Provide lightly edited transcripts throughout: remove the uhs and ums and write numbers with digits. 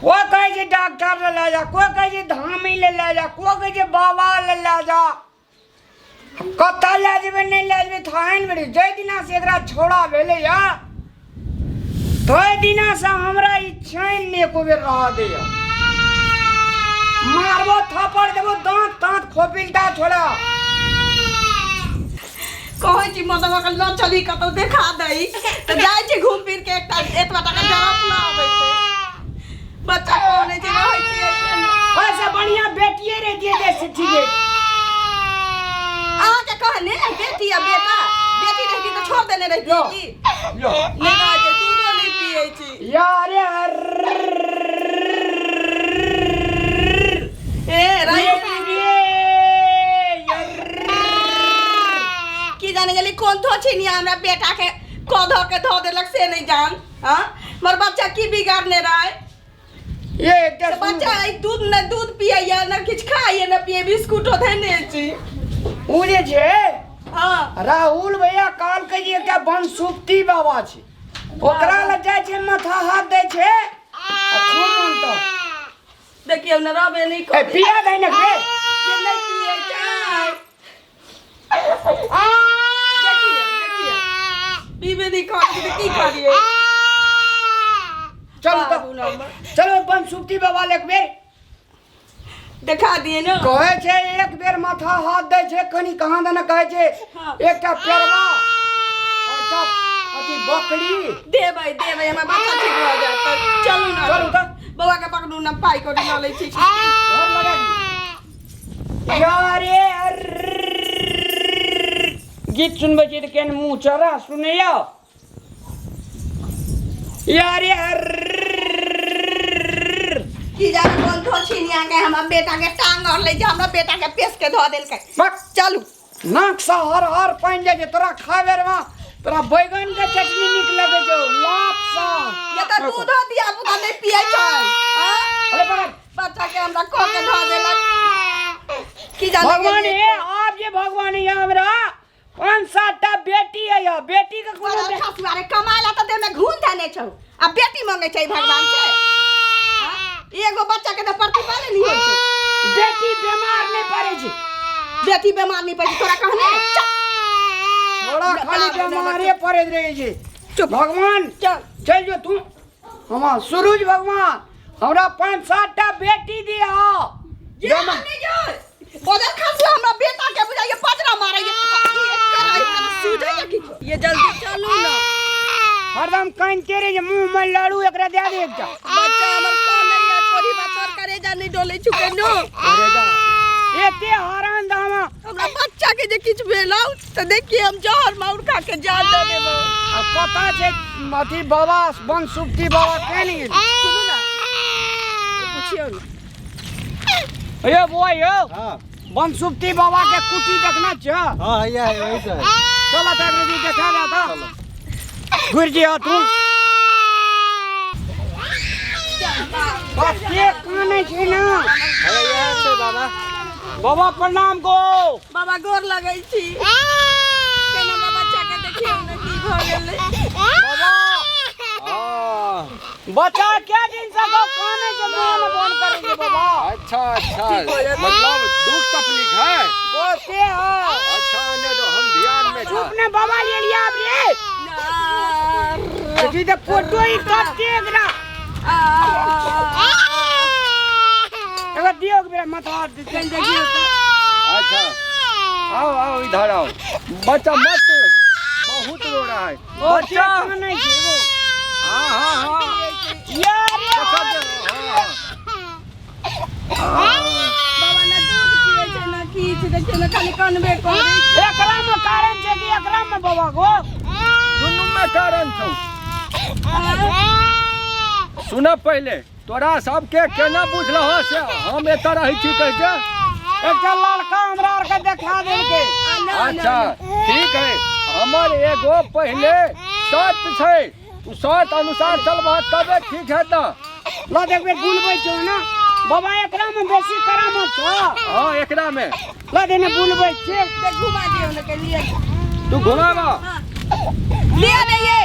कोइ कहै छै डॉक्टर लए लए जा, कोइ कहै छै धामी लए लए जा, कोइ कहै छै बाबा लए लए जा। कतऽ लए जेबै नहि लए जेबै थाहन बेरी। जाहि दिना से एकरा छौड़ा भेलैया ताहि दिना से हमरा ई चैन नहि एको बेर रहऽ दैया। मारबो थप्पड़ देबो दाँत ताँत खोपिलता छोड़ा। कहै छी मतलब अगर लऽ चली कतौ देखा दही तऽ जाइ छी घूम फिर के एकटा एतबा टाका जरप लऽ अबै छै। बच्चा कहने छै रहै छियै। ओहिसँ बढ़िआँ बेटिए रहितियै जे से ठीके। अहाँके कहने बेटी आ बेटा, बेटी रहिती तऽ छोड़ देने रहिती की? यो। नहि रहै छै, दूधो नहि पियै छी। यारे ए राइ की जाने गेली कोन धो छिनिया हमरा बेटा के कऽ धऽ के धऽ देलक से नहीं जान। हाँ मोर बच्चा की बिगाड़ने रहे? ये एकटा से बच्चा ई दूध न दूध पियैया न किछु खाइए न पिए, बिस्कुटो धैने छी। ओ जे छै हाँ राहुल भैया कहलकै जे एकटा बनसुप्ती बाबा छै, ओकरा लग जाइ छै, माथा हाथ दै छै आ खूब मन तऽ। देखियौ ने रहबे नहि ए करै। पिया दै ने रे। ये नहि पियै छै। देखियौ देखियौ पीबे नहि करै छै तऽ की करियै? चलू तऽ बाबू नम्बर। चलो बनसुप्ती बाबा लग एक बेर देखा दिए ने। कहै छै एक बेर माथा हाथ दै छै कनि कहाँ दने कहै छै। हाँ। एकटा पेड़वा एकटा अथी बकरी देबै देबै, हमर बच्चा ठीक भऽ जायत तऽ चलू ने। चलू तऽ। बौआ के पकड़ू ने, पाइ कौड़ी लऽ लै छी। घर लगा दी। यारे गीत सुनबै छी तऽ केहन मुँह चढ़ा सुनैया। यारे की जाने कोन धो छिनिया के हमरा बेटा के टांग अड़ लै छै, हमरा बेटा के पेश के धो देलकै। बक। चलू। नाक से हर हर पानि जाइ छै। तोरा खाय बेर में तोरा बैगन के चटनी नीक लगै छौ लाप सा। ये तऽ दूधो दिया पुता नहीं पियै छै। हाँ? अरे पकड़। बच्चा के हमरा कह के धो देलक। की जाने भगवान गेलियै। हे आप जे भगवान ये हमरा 5-7 टा बेटी है या बेटी के कोनो बड़ा खसुआ रे, कमाए ला तऽ देह में घून धने छौ आ बेटी मांगे छै भगवान से। हाँ? एगो बच्चा के तऽ प्रतिपालन नहीं होइ छै। बेटी बीमार नहीं पड़े छै। बेटी बीमार नहीं पड़े छै तोरा कहने। चल। छोड़ा खाली बीमारे पड़े रहे छै। चुप। भगवान चल। चल जो तू। हम सूरज भगवान हमरा 5-7 टा बेटी दिया। जे नहीं जो बदल खासुआ हमरा बेटा के बुझाइए पजरा मारैए। सूझैए कि ये जल्दी चलू ना। हरदम कानिते रहे जे मुंह में लाड़ू एकरा दे दे एकटा। बच्चा हमर कानैया कोरी बात करे जा नहीं डोलै छुके नो। अरे जा एते हरान दामा। हमरा बच्चा के जे किछु भेलौ तऽ देखिए हम जहर माउर खा के जान दऽ देबौ। आ पता छै अथी बाबा बनसुप्ती बाबा के नहीं गेल। सुनू ना पुछियौ ने। ये बुआ यो। हाँ। बनसुप्ती बाबा के कुटी देखना छ? हाँ, है, है, वही तो है। चलो तक जी देखा जाता। घुर जी हो तू। बस के काने छै ना। अरे ये छै बाबा। बाबा प्रणाम गो। बाबा गोर लगै छी। केना हमरा बच्चा के देखियौ ने की भऽ गेलै। बाबा। हाँ। बच्चा क्या दिन से गो काने छै मुंह में फोन करे छै बाबा। अच्छा अच्छा, ठीक हो जाता। मतलब दुख तकलीफ है। बोलते है। अच्छा ने तो हम ध्यान में था। चुप ने बाबा ले लिया आप रे। ना। जी तो फोटो ही कट के एकरा। एगो दियो के मेरा माथा हाथ दे देखियो। अच्छा आओ आओ इधर आओ। बच्चा मत बहुत रो रहा है। बच्चा नहीं छै वो। हाँ हाँ हाँ। यार पकड़ दे, हाँ। बाबा ना दूध पिए छै ना किछु, देखियौ ने खाली कनबे करै छै। एकरा में कारण छै कि एकरा में बाबा गो? दुनू में कारण छौ। सुन पहले तोरा सबके केना बुझलह से हम एतऽ रहै छी कहि के? एकटा लड़का हमरा आर के देखा देलकै। अच्छा ठीक है, हमर एगो पहले शर्त छै, तू शर्त अनुसार चलबह तबे ठीक हेत ना। ल देखबे बुलबै छौ ना बाबा, एकरा में बेसी करामत छौ। हाँ एकरा में ल देने बुलबै छे। देख घुमा दियौ ने के लिए। तू घुमाबह। लिया नहीं ये।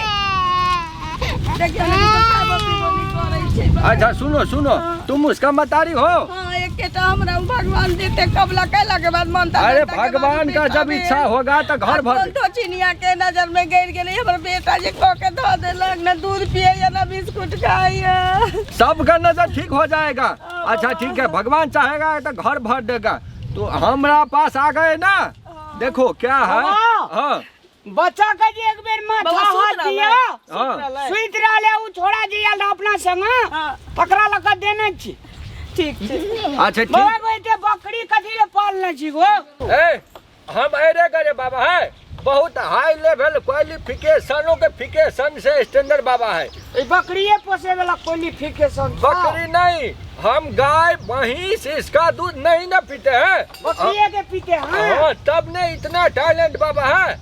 देखियौ ने किछु खाबो पीबो नहीं करै छै अच्छा सुनो सुनो, तुम उसका मतारी हो? हाँ, एकेटा हमरा भगवान देते कबला कैला के बाद मन अरे भगवान का जब इच्छा होगा तो घर भर तो चिनिया के नजर में गिर गेलै हमर बेटा जे कऽ के धऽ देलक, न दूध पिए या न बिस्कुट खाइए। सबका नजर ठीक हो जाएगा। अच्छा ठीक है, भगवान चाहेगा तो घर भर देगा। तो हमरा पास आ गए ना, देखो क्या है। हाँ बच्चा के जे एक बेर माथा बाबा सुति हाथ रहलै। दिया हाँ। सुति रहलै, उ छोड़ा जे आयल रहै अपना संग, हाँ। तकरा लऽ कऽ देने छी। ठीक छै। अच्छा ठीक। बाबा गो, एते बकरी कथी ले पालने छी गो? ए हम अरे करे बाबा है, बहुत हाई लेवल क्वालिफिकेशनों के फिकेशन से स्टैंडर्ड बाबा है। ई बकरिए पोसे वाला क्वालिफिकेशन छौ। बकरी नहीं, हम गाय महींस इसका दूध नहीं ना पीते हैं। बकरिए के पीते हैं। हाँ, तब ने इतना टैलेंट बाबा है।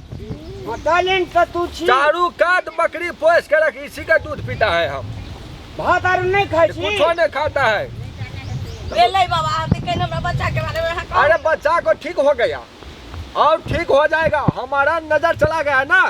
हाँ, टैलेंट तो तू छी। चारू कात बकरी पोस के रख, इसी का दूध पीता है हम। भात आर नहीं खाई छी? कुछो नहीं खाता है। एलै बाबा, अहाँ तऽ कहने हमरा बच्चा के बारे में अहाँ कहू। अरे बच्चा को ठीक हो गया और ठीक हो जाएगा। हमारा नजर चला गया ना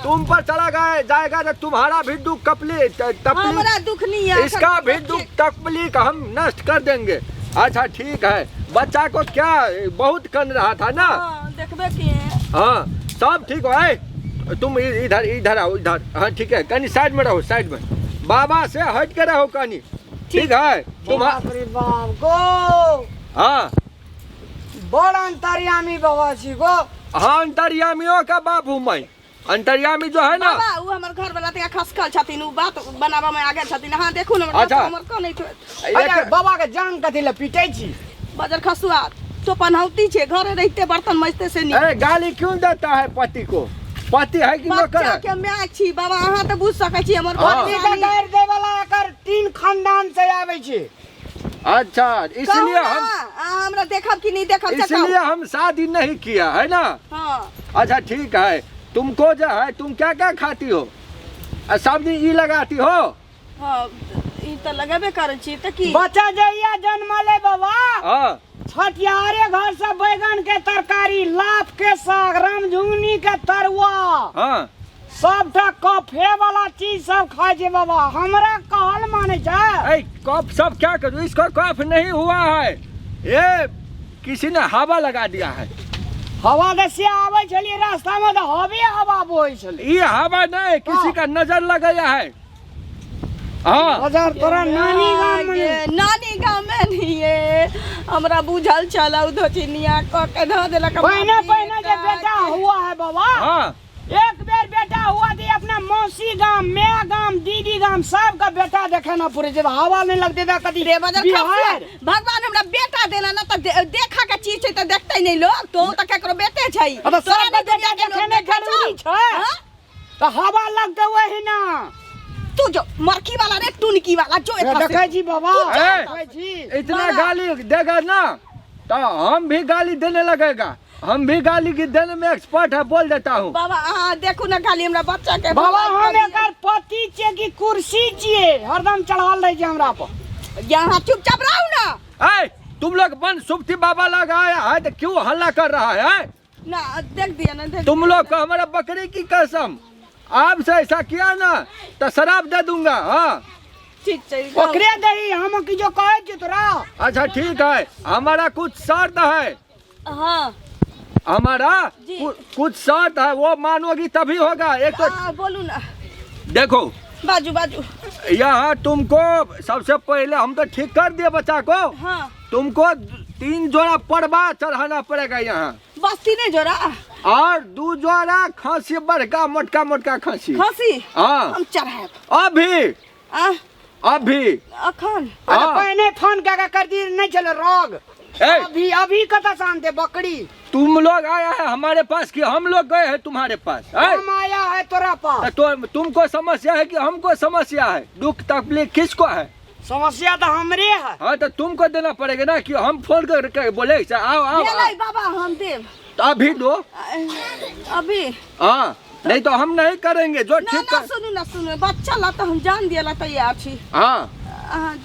तुम पर चला गया जाएगा तो तुम्हारा भी दुख कपली तकलीफ, हमरा दुख नहीं है, इसका भी दुख तकलीफ हम नष्ट कर देंगे। अच्छा ठीक है, बच्चा को क्या बहुत कन रहा था ना? हाँ, देखबे किए। हाँ सब ठीक हो। तुम इधर इधर आओ, इधर। हाँ ठीक है, कनी साइड में रहो, साइड में बाबा से हट के रहो कनी, ठीक है? बाप रे बाप गो, हाँ बड़ अंतर्यामी बाबा छी गो। हाँ अंतर्यामियों का बाप हूँ मैं, अंतर्यामी जो है ना। बाबा उ हमर घर वाला त खसकल छथिन, उ बात बनाबा में आगे छथिन। हाँ देखू न, अच्छा। हमर कनै छै। अरे बाबा के जान कथी ले पीटै छी? बजर खसुआ तो पनहौती छे, घरे रहते बर्तन मजते से नी। अरे गाली क्यों देता है पति को? पति है कि नौकर बच्चा है? के my छी बाबा, अहाँ त बुझ सकै छी हमर हाँ। पति के गारि दै वाला एकर 3 खानदान से आबै छै। अच्छा इसलिए हम अहाँ हमरा देखब कि नहीं देखब से कहू। इसलिए हम शादी नहीं किया है ना। हाँ। अच्छा ठीक है, तुमको जो है तुम क्या क्या खाती हो? सब्जी ई लगाती हो? हाँ ई त लगेबे करै छी त की। बच्चा जहिया जन्मले बाबा, हाँ। छठियारे घर से बैगन के तरकारी, लाभ के साग, रामझुंगनी के तरुआ, हाँ। सबटा कफे वाला चीज सब खाइ छै बाबा। हमरा कहल मानै छै। ए कफ सब क्या करूं, इसको कफ नहीं हुआ है, ये किसी ने हवा लगा दिया है। हवा तऽ से आबै छलियै रास्ता में तऽ हवे हवा बहै छलै। ये हवा नहीं, किसी का नजर लग गया है। हाँ नजर तोरा नानी गाम में। नानी गाम में नहीं है, हमरा बुझल छल उ धोचिनिया क के धऽ देलक। पहिने पहिने जे बेटा हुआ है बाबा, हाँ। एक बेर बेटा हुआ थी अपना मौसी गाम, my गाम, दीदी गाम सबका बेटा देखे ना पूरे, जब हवा नहीं लगते था कभी रे बजर बिहार। भगवान हमरा बेटा देला ना त देखा के चीज छै त देखते नहीं लोग, तो त केकरो बेटे छै। अब तोरा सबके नहीं दुनिया बेटा के लोग देखे नहीं देखै छौ। जरूरी छै। हाँ? तो हवा लगते वही ना। तू जो मरकी वाला रे टुनकी वाला जो एतऽ से। देखै छी बाबा, ए, देखै छी। इतना गाली देगा ना तो हम भी गाली देने लगेगा, हम भी गाली की देने में एक्सपर्ट है, बोल देता हूँ। बाबा अहाँ देखू ना खाली हमरा बच्चा के। बाबा हम एकर पति छियै कि कुर्सी छियै, हरदम चढ़ल रहै छै हमरा पर। यहाँ चुपचाप रहू ना। ए तुम लोग बन सुप्ती बाबा लगाया है तो क्यों हल्ला कर रहा है? ना देख दिया ना, देख तुम लोग को हमारा बकरी की कसम, आपसे ऐसा किया ना तो शराब दे दूंगा। हाँ ठीक छै, ओकरे दही हम की जो कहै छियै तोरा। अच्छा ठीक है, हमारा कुछ शर्त है। हाँ हमारा कुछ शर्त है, वो मानोगी तभी होगा। एक तो बोलू ना। देखो बाजू बाजू, यहाँ तुमको सबसे पहले हम तो ठीक कर दिए बच्चा को। हाँ। तुमको 3 जोड़ा परवा चढ़ाना पड़ेगा यहाँ। बस 3 जोड़ा? और 2 जोड़ा खांसी, बड़का मोटका मोटका खांसी। खांसी? हाँ। हम चढ़ाएब अभी अभी अखन। पहले फोन क्या कर दी नहीं चलो रोग। अभी अभी कत शांत बकरी। तुम लोग आया है हमारे पास कि हम लोग गए हैं तुम्हारे पास? हम आया है तोरा पास। तो तुमको समस्या है कि हमको समस्या है? दुख तकलीफ किसको है? समस्या तो हमरे है। हाँ तो तुमको देना पड़ेगा ना कि हम फोन करके बोले आओ आओ, आओ। बाबा हम देव। तो अभी दो अभी। हाँ नहीं तो हम नहीं करेंगे जो ना, ठीक ना सुनू ना सुनू, बच्चा ला तो हम जान दिया तैयार छी। हाँ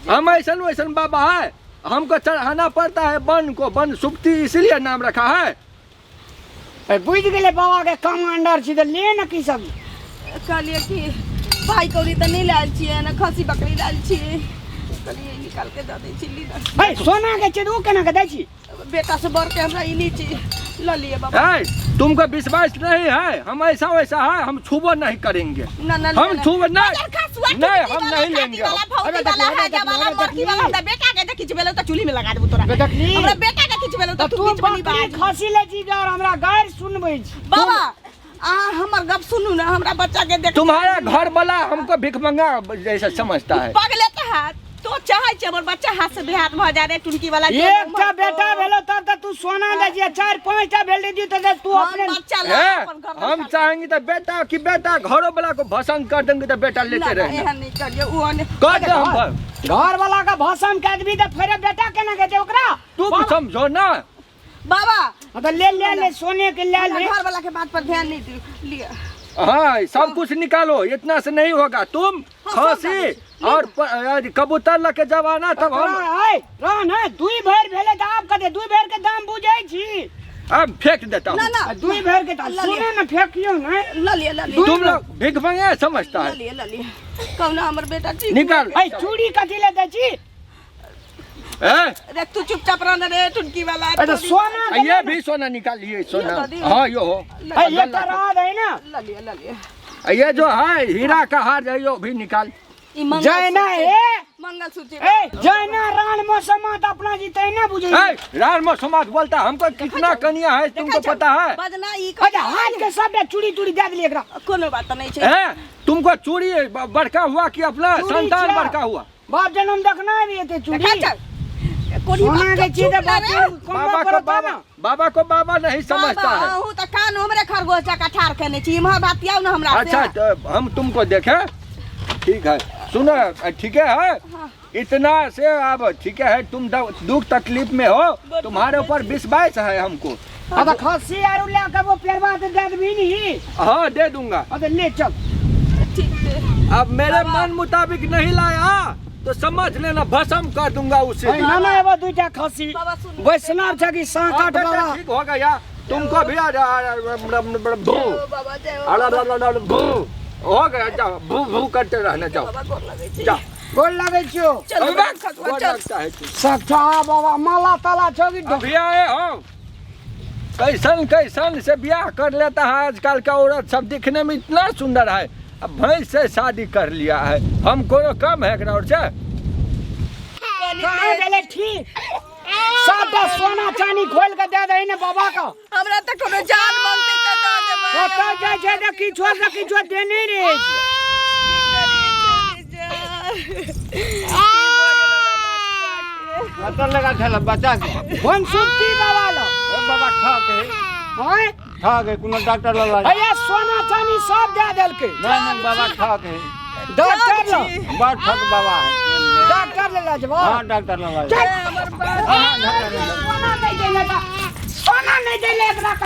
हम ऐसा वैसन बाबा है, हमको चढ़ाना पड़ता है वन को, वन सुप्ती इसीलिए नाम रखा है। बुझ गए बाबा के कमांडर छी तो ले न की सब। कहलिए कि पाइ कौड़ी तऽ नहि लायल छियै ने खस्सी बकरी लायल छियै। कहलियै निकाल के दऽ दै छी, ली ने। है सोना के छै तऽ ओ केना के दै छी? बेटा से बढ़ के हमरा ई नहि छी, लऽ लिअ बाबा। है, तुमको विश्वास नहीं है, हम ऐसा वैसा है, हम छुबो नहीं करेंगे। ना ना, हम छुबो नहीं, नहीं हम नहीं लेंगे। अरे वाला देखली, है अरे वाला देखली, मरकी वाला। हमरा बेटा के जे किछु भेलो तऽ चूल्ही में लगा देबो तोरा। देखली। हमरा बेटा के किछु भेलो तऽ तऽ तू तू बीच में नहीं बकरी बाज। खसी ले छी और हमरा गारि सुनबै छी? बाबा, अहाँ हमर गप सुनू ने, हमरा बच्चा के देख। तुम्हारा घर वाला हमको भिखमंगा जैसा समझता है। पगले तऽ हाथ तो चाहै छै हमर बच्चा हाथ से बेहाथ भऽ जाय रे टुनकी वाला। एकटा बेटा भेलो तब तऽ तू सोना दै छी, चारि पाँचटा भेल दी तऽ तू हम अपने बच्चा ला है, अपन घर हम चाहेंगे तो बेटा की बेटा घरों वाला को भसंग कर देंगे तो बेटा लेते रहना। एहन नहि करियौ, ओ ने कर दे हम भर। घर वाला के भसम कए देबी तऽ फेर बेटा केना के ओकरा? तुम समझो ना। बाबा। हाँ तऽ ले ले ले, सोने के ले ले। घर वाला के बात पर ध्यान नहीं दियो, लिअ। हाँ, सब कुछ निकालो, इतना से नहीं होगा। तुम हाँ, सब खांसी डालो। और कबूतर लके जब आना तब हम है रान है दुई भरि भेलै तऽ आब कते दुई भरि के दाम बुझै छी? अब फेंक देता हूँ। ना ना। आ दुई भरि के तऽ लऽ लिअ। सुने ने, फेकियौ ने। लऽ लिअ, लऽ लिअ। तुम लोग भिख मंगे समझता लऽ है। लिअ, लऽ लिअ, कहुना हमर बेटा ठीक। निकाल। ऐ चूड़ी कथी ले दै छी? ए, रे तू चुपचाप रह ने रे टुनकी वाला। ए तऽ सोना के ये भी सोना निकालिए, सोना। ये दादी। हाँ, यो हो। ऐ एकटा रह दै ने। लऽ लिअ, लऽ लिअ। ये जो है हीरा का हार है, यो भी निकाल। ई मंगलसूत्र जैना छै। ए मंगलसूत्र। ए जैना रान मौसम तऽ अपना जी तैना बुझै। ए, रान में समाज बोलता है, हमको कितना कनिया है तुमको पता है? बजना ई। अच्छा, हाथ के सबटा चूड़ी तूड़ी दे देलियै एकरा। कोनो बात नहि छै। ए, तुमको चूड़ी बड़का हुआ कि अपना चूड़ी संतान छै। बड़का हुआ? बाप जनम देखना भी एते चूड़ी। देखा चल कोनी सोना बात के चीज चुप ना बाप रे। कमबे बाबा को पड़ता बाबा ना। बाबा को बाबा नहीं समझता बाबा, है। अहूँ तऽ कान हमरे खरगोश जकाँ ठाढ़ केने छी, इम्हर बतियाउ ने हमरा से। अच्छा, तो हम तुमको देखे, ठीक है, सुनो, ठीक है, इतना से अब ठीक है, तुम दुख तकलीफ में हो, तुम्हारे ऊपर विश्वास है हमको। अब खस्सी आरू ले के वो पेरवा के दे देबी नी? हाँ, दे दूंगा। अब ले चल। ठीक छै। अब मेरे मन मुताबिक नहीं लाया तो समझ लेना भस्म कर दूंगा उसे। ऐ ना ना, एगो दुईटा खस्सी। बाबा सुन। वैष्णव छै कि हाँ, साँकट बेटा, बाबा। ठीक हो गया, तुमको भी आ भू ओ बाबा, जय हो। अड़ा अड़ा अड़ा भू हो गया, जाओ, भू भू करते रहना, जाओ। बाबा, गोर लगै छी। जाओ। गोर लगै छियौ। चल अबे, खसुआ, गोर चल। लगता है तू। सच्चा बाबा माला ताला छौ कि? अभी आए हो, कैसन कैसन से ब्याह कर लेता है आजकल का औरत सब, दिखने में इतना सुंदर है, अब भैंस से शादी कर लिया है। हमको कम है एकरा और से? कहाँ गेलै? ठीक सबटा सोना चानी खोल के दे दही ने बाबा का। हमरा तऽ कोनो जान मांगतै तऽ दऽ देबै। कतऽ जाइ छै तऽ किछो से किछो देने रहै छै। कतऽ लगा छल बच्चा के? बनसुक्ति बाबा लग। ओ बाबा ठक है। आँय? ठक है, कोनो डॉक्टर लग ला। भैया, सोना चानी सब दे देलकै। नहीं नहीं, बाबा ठक है। डॉक्टर लग। बड़ ठक बाबा है। डॉक्टर ले ले जेबो। हाँ, डॉक्टर लग ला। चल। सोना नहीं देले तऽ, सोना नहीं देले एकरा।